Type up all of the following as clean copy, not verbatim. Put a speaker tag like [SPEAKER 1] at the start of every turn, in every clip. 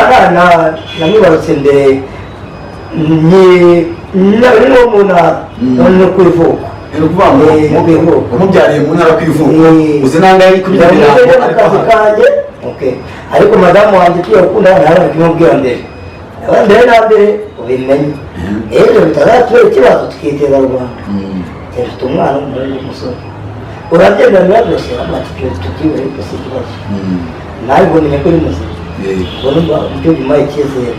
[SPEAKER 1] Mwana namwibarutse mbere ni wo mu ntara, none ku ivuko.
[SPEAKER 2] Ni ukuvuga ngo
[SPEAKER 1] Ku ivuko.
[SPEAKER 2] Wamubyariye mu ntara ku ivuko. Uzi nangahe kuri
[SPEAKER 1] Ndamubwira
[SPEAKER 2] Nyamirambo
[SPEAKER 1] mu
[SPEAKER 2] ariko
[SPEAKER 1] kazi
[SPEAKER 2] hano
[SPEAKER 1] kanjye. Okay. Ariko madamu wanjye tugiye gukundana nawe ndabimubwira mbere. Mbere na mbere ubimenye, ejo bitazatubera ikibazo tukiteza rubanda. Mfite umwana w'umuhungu w'umusore, urabyemera? Byose ati tubyibure, ariko si ikibazo. Nawe ubwo menya ko uri muzima. Ubwo numva ibyo bimpaye icyizere,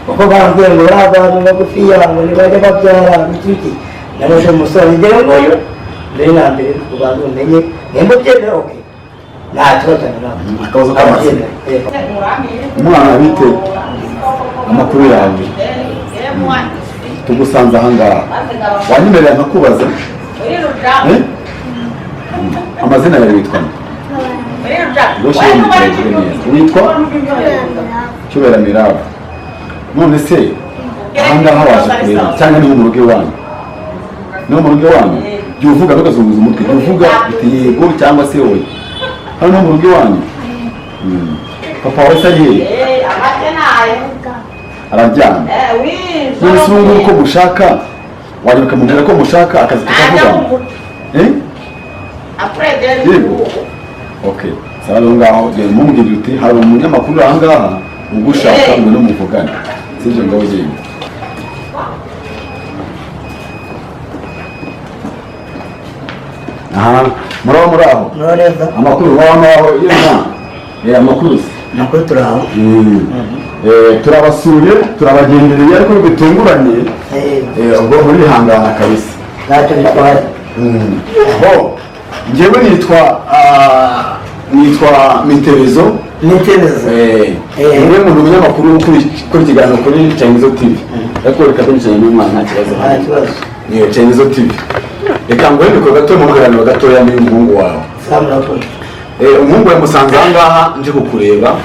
[SPEAKER 1] kuko bambwiye ngo bariya bantu bagufiya ngo ntibajya babyara iki iki. Namaze umusore njyewe nguyu, mbere na mbere ubanza umenye nimba ubyemera. Okay, nta kibazo cyane nawe.
[SPEAKER 2] Akabazo k'amatsiko.
[SPEAKER 1] Yego.
[SPEAKER 2] Umwana, bite? Amakuru yawe? Tugusanze ahangaha, wanyemerera nkakubaza? Eh? Amazina yawe witwa nde? Rwose neza witwa Cyubera Miraba. None se ahangaha waje kureba cyangwa ni mu rugo iwanyu? Ni mu rugo iwanyu? Jya uvuga, ntugazunguze umutwe, jya uvuga uti yego cyangwa se oya. Hano ni mu rugo iwanyu? Papa wawe se ari hehe? Araryamye. None se ubu ngubu ko mushaka, wajya ukamubwira ko mushaka akazi tukavugana? Eh? Yego, okay, sawa. Rero ngaho genda umubwira uti hari umunyamakuru uri ahangaha ugushaka, ngo muvugane, sibyo? Ngaho genda. Aha muraho, muraho.
[SPEAKER 1] Muraho neza.
[SPEAKER 2] Amakuru waho ngaho yema? Eh, amakuru se?
[SPEAKER 1] Amakuru turaho.
[SPEAKER 2] Turabasuye, turabagendereye, ariko bitunguranye. Ubwo murihangana kabisa.
[SPEAKER 1] Ntacyo bitwaye.
[SPEAKER 2] Bo njyewe nitwa nitwa Miterezo.
[SPEAKER 1] Niterezo.
[SPEAKER 2] Niwe muntu umunyamakuru ukora ikiganiro kuri Chinese TV, ariko reka twicaranye n'umwana, nta kibazo.
[SPEAKER 1] Nta kibazo.
[SPEAKER 2] Ni Chinese TV. Reka nguhe mikoro gato mu kiganiro gatoya n'uyu muhungu wawe.
[SPEAKER 1] Sawa, murakoze.
[SPEAKER 2] Umuhungu wawe musanze aha ngaha nje kukureba.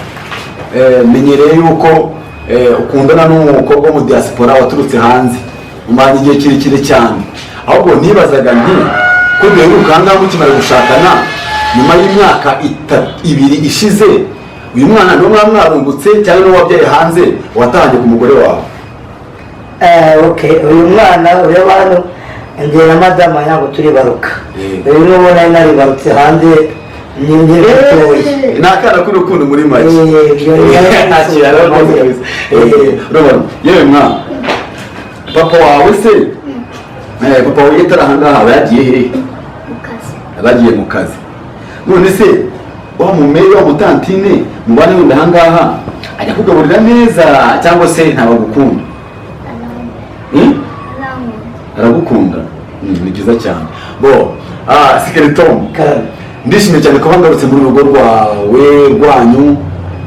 [SPEAKER 2] Menyereye yuko ukundana n'umukobwa wo mu diaspora waturutse hanze, mumaranye igihe kirekire cyane. Ahubwo nibazaga nti ko duheruka aha ngaha mukimara gushakana nyuma y'imyaka 2 ishize, uyu mwana niwo mwaba mwarungutse cyangwa niwo wabyaye hanze watahanye ku mugore wawe?
[SPEAKER 1] Okay, uyu mwana ureba hano, njye na madamu ntabwo turibaruka. Uyu n'uwo nari naribarutse hanze, ni njye mutoya.
[SPEAKER 2] Ni akana k'urukundo muri make.
[SPEAKER 1] Ibyo
[SPEAKER 2] Nta yarakoze kabisa. Urabona yewe mwana, papa wawe se, papa wawe atari aha ngaha aba yagiye hehe?
[SPEAKER 3] Mu kazi.
[SPEAKER 2] Aba yagiye mu kazi. None se wa mumeri, wa mutantine mubane wenda aha ngaha, ajya kugaburira neza cyangwa se ntabwo agukunda?
[SPEAKER 3] Arankunda.
[SPEAKER 2] Aragukunda. Ni byiza cyane. Bo Sikeleton,
[SPEAKER 1] Karame.
[SPEAKER 2] ndishimye cyane kuba ngarutse muri urugo rwawe, rwanyu.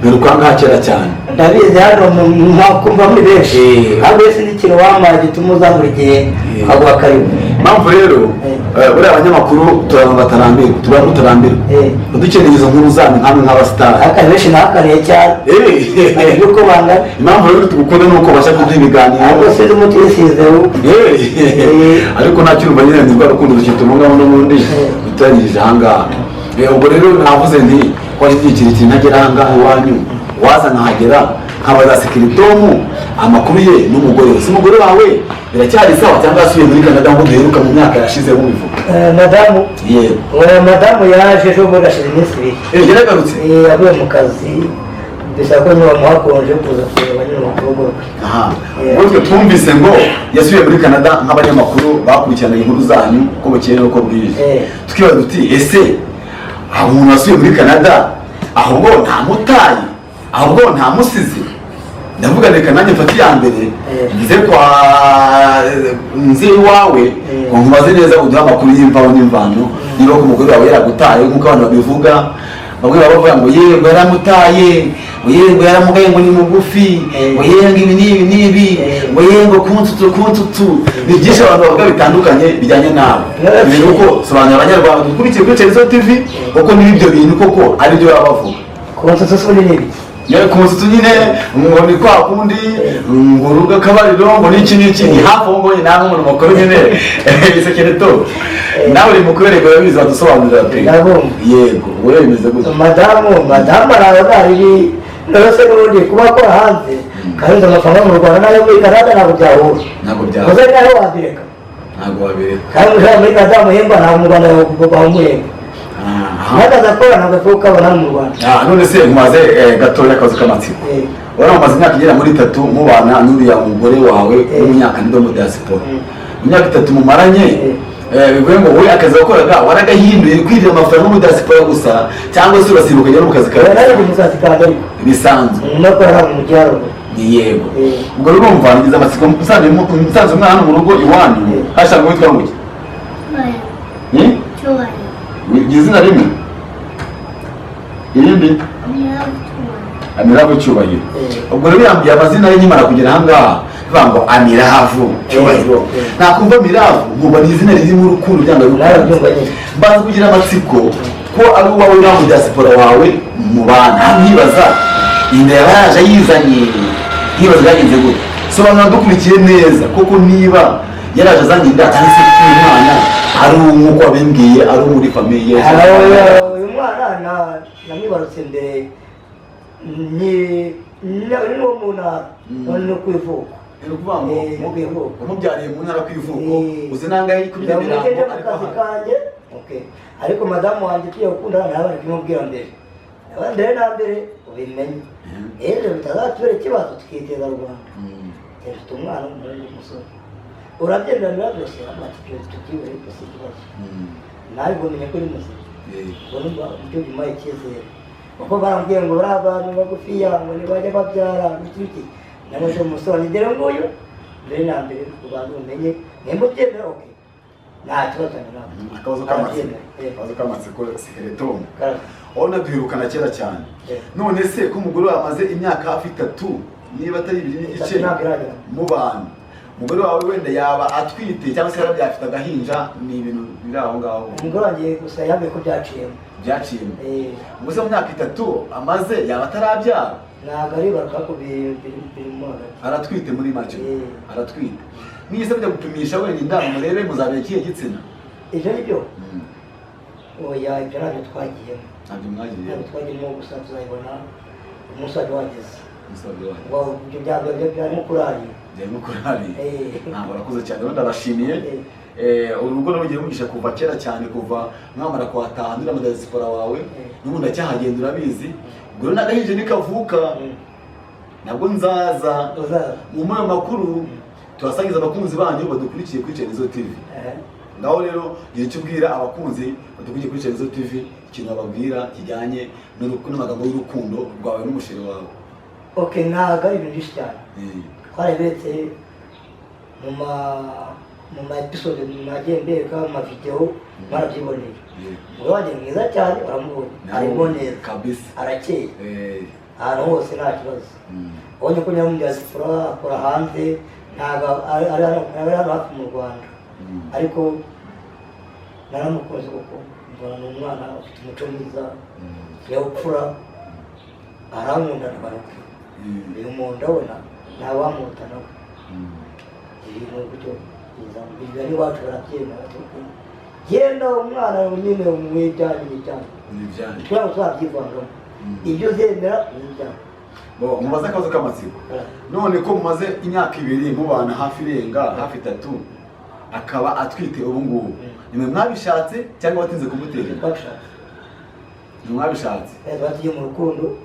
[SPEAKER 2] Mperuka aha ngaha kera cyane.
[SPEAKER 1] Ndabizi, hano mwakumva muri benshi. Ahubwo sinzi ikintu wampaye gituma uza buri gihe ukaguha karibu.
[SPEAKER 2] Impamvu rero, buriya abanyamakuru turaba batarambirwa, tuba mutarambirwa. Dukeneye izo nkuru zanyu nkamwe nk'abasitari.
[SPEAKER 1] Ariko benshi nahakaniye cyane yuko bangana.
[SPEAKER 2] Impamvu rero tugukunda ni uko ubasha kuduha ibiganiro.
[SPEAKER 1] Ariko sinzi umuti wisize ubu.
[SPEAKER 2] Ariko nta cyumva nyine, ni rwa rukundo rukitubungamo n'ubundi dutoranyirije ahangaha. Ubwo rero navuze nti ko ari igihe kirekire ntagera ahangaha iwanyu, waza nkahagera nkabaza Sikiritomu amakuru ye n'umugore we. Si umugore wawe biracyari sawa cyangwa yasubiye muri Canada ngo duheruka mu myaka yashize mubivuga?
[SPEAKER 1] Madamu?
[SPEAKER 2] Yego.
[SPEAKER 1] Oya, madamu yaje ejo bundi, hashize iminsi 2.
[SPEAKER 2] Yaragarutse?
[SPEAKER 1] Yavuye mu kazi, bisaba ko nyuma bamuha konje kuza kureba nyine mu rugo rwe.
[SPEAKER 2] Aha ubwo twe twumvise ngo yasubiye muri Canada, nk'abanyamakuru bakurikirana inkuru zanyu uko bukeye n'uko bwije, tukibaza tuti ese aho umuntu wasubiye muri Canada ahubwo ntamutaye, ahubwo ntamusize? Ndavuga reka nanjye mfate iya mbere nze kwa nze iwawe ngo nkubaze neza, uduhe amakuru y'imvaho n'imvano, niba ko umugore wawe yaragutaye nk'uko abantu babivuga. Bamwe baba bavuga ngo yego yaramutaye, ngo yego yaramugaye, ngo ni mugufi, ngo yego ibi n'ibi n'ibi, ngo yego kunsutsu kunsutsu. Ni byinshi abantu bavuga bitandukanye bijyanye nawe. Ni uko sobanurira abanyarwanda dukurikiye kuri Televiziyo TV kuko niba ibyo bintu koko ari byo baba bavuga.
[SPEAKER 1] Kunsutsu se ubundi ni ibiki?
[SPEAKER 2] Nyine ku musutsu nyine ngo ni kwa kundi ngo urugo akabariro ngo n'iki n'iki, ni hafi aho ngo nawe umuntu mukuru nyine isekereto nawe uri mukuru, reka urabizi, wadusobanurira pe.
[SPEAKER 1] Ndabumva.
[SPEAKER 2] Yego, ubwo rero bimeze gutya.
[SPEAKER 1] Madamu araho ntari Rero se n'ubundi kuba akora hanze kandi amafaranga mu Rwanda n'ayo muri Canada ntabwo byahura.
[SPEAKER 2] Ntabwo byahura.
[SPEAKER 1] Uze naho wabireka.
[SPEAKER 2] Ntabwo wabireka.
[SPEAKER 1] Kandi umushahara muri Canada muhemba, ntabwo mu Rwanda bamuhemba. N'akazi akora ntabwo ashobora kukabona hano mu Rwanda.
[SPEAKER 2] Ah, none se nkubaze gatoya akabazo k'amatsiko. Urabona mumaze imyaka igera muri 3 mubana n'uriya mugore wawe w'umunyakanada wo muri diaspora. Mu myaka 3 mumaranye, bivuye ngo wowe akazi wakoraga waragahinduye kwirira amafaranga muri diaspora gusa, cyangwa se urasimbuka ujya no mu kazi kawe?
[SPEAKER 1] Oya, naje mu kazi kanjye ariko.
[SPEAKER 2] Bisanzwe.
[SPEAKER 1] Nakora hano mu majyaruguru.
[SPEAKER 2] Ni yego. Ubwo rero urumva ngize amatsiko, musanze umwana hano mu rugo iwanyu hashaka witwa ngo iki?
[SPEAKER 3] Cyubahiro.
[SPEAKER 2] Ni?
[SPEAKER 3] Cyubahiro.
[SPEAKER 2] Ugira izina rimwe? Irindi?
[SPEAKER 3] Amiravu Cyubahiro.
[SPEAKER 2] Amiravu Cyubahiro. Ubwo rero yambwiye amazina ye nkimara kugera aha ngaha, bivuga ngo Amiravu Cyubahiro. Nakumva Miravu nkumva ni izina ririmo urukundo byanga
[SPEAKER 1] Nawe
[SPEAKER 2] bikunze.
[SPEAKER 1] ubyumva nyine.
[SPEAKER 2] Mbanza kugira amatsiko ko ari uwawe nawe mu diaspora wawe mubana. Nkibaza inda yaba yaje ayizanye, nkibaza byagenze gute. Sobanura dukurikiye neza koko niba yaraje azanye inda, cyangwa se ko uyu mwana ari nk'uko wabimbwiye ari uwo muri famille.
[SPEAKER 1] Uyu mwana namwibarutse mbere ni uwo mu ntara, none no ku ivuko.
[SPEAKER 2] Ni ukuvuga ngo
[SPEAKER 1] Ni ku ivuko.
[SPEAKER 2] Wamubyariye mu ntara ku ivuko, uzi nangahe ikubye
[SPEAKER 1] Ndamureke
[SPEAKER 2] Nyamirambo
[SPEAKER 1] mu
[SPEAKER 2] ariko
[SPEAKER 1] kazi
[SPEAKER 2] ahari.
[SPEAKER 1] kanjye. Okay. Ariko madamu wanjye tugiye gukundana ntabanje kumubwira mbere. Mbere na mbere ubimenye. Ejo bitazatubera ikibazo tukiteza Rwanda. Mfite umwana w'umuhungu w'umusore. Urabyemera byose amatiyo tubyibure ariko si ikibazo. Nawe ubwo ko uri muzima. Ubwo numva ibyo bimpaye icyizere. Kuko barambwiye ngo bari abantu bagufiya ngo ntibajya babyara n'iki n'iki. Namaze umusore ni dore nguyu mbere na mbere ubanza umenye nimba ubyemera okay. Nta kibazo nawe.
[SPEAKER 2] Akabazo k'amatsiko. Akabazo k'amatsiko Sekeretom. Urabona duherukana kera cyane. None se ko umugore wawe amaze imyaka hafi 3 niba atari 2 n'igice mubana, umugore wawe wenda yaba atwite cyangwa se yarabyaye afite agahinja, ni ibintu biri aho ngaho?
[SPEAKER 1] Umugore wanjye gusa yambwiye ko byaciyemo.
[SPEAKER 2] Byaciyemo. Ubwo se mu myaka 3 amaze yaba atarabyara?
[SPEAKER 1] Ntabwo aribaruka ko biri mu hagati.
[SPEAKER 2] Aratwite muri make. Aratwite. Mwese mujya gupimisha wenda inda murebe muzabera ikihe gitsina?
[SPEAKER 1] Ibyo ni byo? Oya, ibyo ntabyo twagiyemo.
[SPEAKER 2] Ntabyo mwagiyemo.
[SPEAKER 1] Ntabyo twagiyemo, gusa tuzayibona umunsi wajya wageze.
[SPEAKER 2] Umunsi wajya wageze.
[SPEAKER 1] Ngo ibyo byarimo kurarira.
[SPEAKER 2] Byarimo kurarira. Ntabwo urakoze cyane, rero ndabashimiye. Urugo narugiye mugisha kuva kera cyane, kuva mwamara kuhataha ndura mu diaspora wawe, n'ubundi acyahagenda urabizi. Ubwo rero n'agahinja nikavuka nabwo nzaza mu mayo makuru tubasangiza abakunzi banyu badukurikiye kuri Shanizo TV. Ngaho rero gira icyo ubwira abakunzi badukurikiye kuri Shanizo TV, ikintu bababwira kijyanye n'amagambo y'urukundo rwawe n'umusheri wawe.
[SPEAKER 1] Okay, ntabwo ari ibintu byinshi cyane. Twaraberetse mu ma episode nagiye mbereka mu ma video, mwarabyiboneye. Umugore wanjye ni mwiza cyane, uramubonye. Arimo neza.
[SPEAKER 2] Kabisa.
[SPEAKER 1] Arakeye. Ahantu hose nta kibazo. Ubonye ko nyiramu diaspora akora hanze, ntabwo ari hano hafi mu Rwanda. Ariko naramukunze kuko mbona ni umwana ufite umuco mwiza, ikinyabupfura, arankunda ndabaruka. Uyu muntu ndabona ntawamuta nawe. Ibintu gutyo biza n'iwacu barabyemera. Genda umwana nyine umwijyanye n'ibyanyu. Twaba twabyivangamo. Ibyo uzemera ni ibyawe.
[SPEAKER 2] Bo mubaze akabazo k'amatsiko. None ko mumaze imyaka 2 mubana hafi irenga hafi 3, akaba atwite ubu ngubu, nimwe mwabishatse cyangwa watinze kumutera?
[SPEAKER 1] Twabishatse.
[SPEAKER 2] Nimwe mwabishatse.
[SPEAKER 1] Tugiye mu rukundo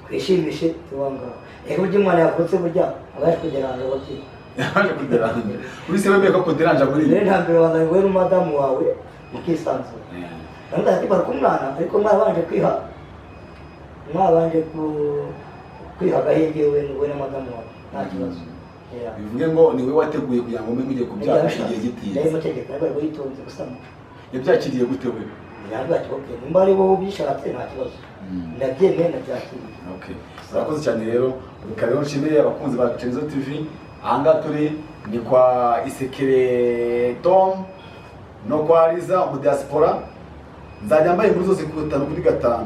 [SPEAKER 1] twishimishe tubangaho. Ego burya umwana yavutse burya aba yaje kuderanja ababyeyi.
[SPEAKER 2] Yaje kuderanja. Uri se wemeye ko kuderanja muri
[SPEAKER 1] ibi? Nta mbere wanza wowe n'umudamu wawe mukisanzura. Ntabwo ati umwana ariko mwabanje kwiha, mwabanje kwiha agahenge wowe na madamu wawe nta kibazo.
[SPEAKER 2] Bivuge ngo ni we wateguye kugira ngo mbe mugiye kubyara igihe gitinze.
[SPEAKER 1] Ndabimutegeka ariko yitonze gusama.
[SPEAKER 2] Yabyakiriye gute we?
[SPEAKER 1] Ntabwo ati okay, nimba ari wowe ubishatse nta kibazo. Ndabyemeye ndabyakiriye.
[SPEAKER 2] Okay. Murakoze cyane rero, reka rero nshimire abakunzi ba Shanizo TV. Aha ngaha turi ni kwa Isekere Tom no kwa Liza mu diaspora. Nzajya mbaye inkuru zose ku 5 kuri 5.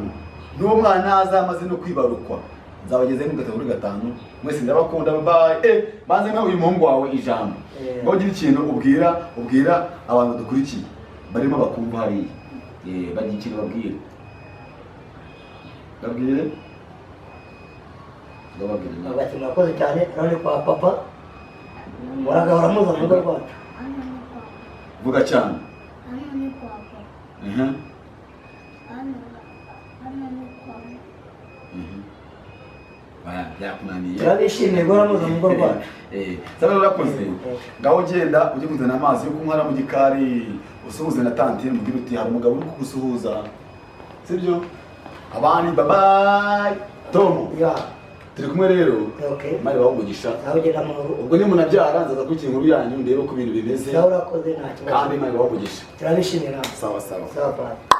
[SPEAKER 2] N'uwo mwana azamaze no kwibarukwa nzabageze mu 5 kuri 5. Mwese ndabakunda, bye. Banze nka uyu muhungu wawe ijambo. Ngo ugire ikintu ubwira abantu dukurikiye barimo bakumva hariya. Bagira ikintu babwira. Babwire. Ndababwira nawe.
[SPEAKER 1] Bagati murakoze cyane, hano ni kwa papa, muragahora muza mu rugo rwacu.
[SPEAKER 3] Hano ni kwa
[SPEAKER 2] Vuga cyane.
[SPEAKER 3] Hano ni kwa papa. Hano hano ni kwa
[SPEAKER 2] Baya, byakunaniye.
[SPEAKER 1] Turabishimiye guhora muza mu rugo rwacu.
[SPEAKER 2] Sabe urakoze. Ngaho ugenda ujye kuzana amazi yo kunywa mu gikari, usuhuze na tantine, mubwire uti hari umugabo uri kugusuhuza, sibyo? Abandi bye bye. Tom,
[SPEAKER 1] ya
[SPEAKER 2] turi kumwe rero.
[SPEAKER 1] Okay.
[SPEAKER 2] Imana ibahe umugisha.
[SPEAKER 1] Nawe ugenda amahoro.
[SPEAKER 2] Ubwo nimunabyara nzaza kurikira inkuru yanyu, ndebe uko ibintu bimeze.
[SPEAKER 1] Nawe urakoze, nta kibazo.
[SPEAKER 2] Kandi Imana ibahe umugisha.
[SPEAKER 1] Turabishimira.
[SPEAKER 2] Sawa sawa.
[SPEAKER 1] Sawa papa.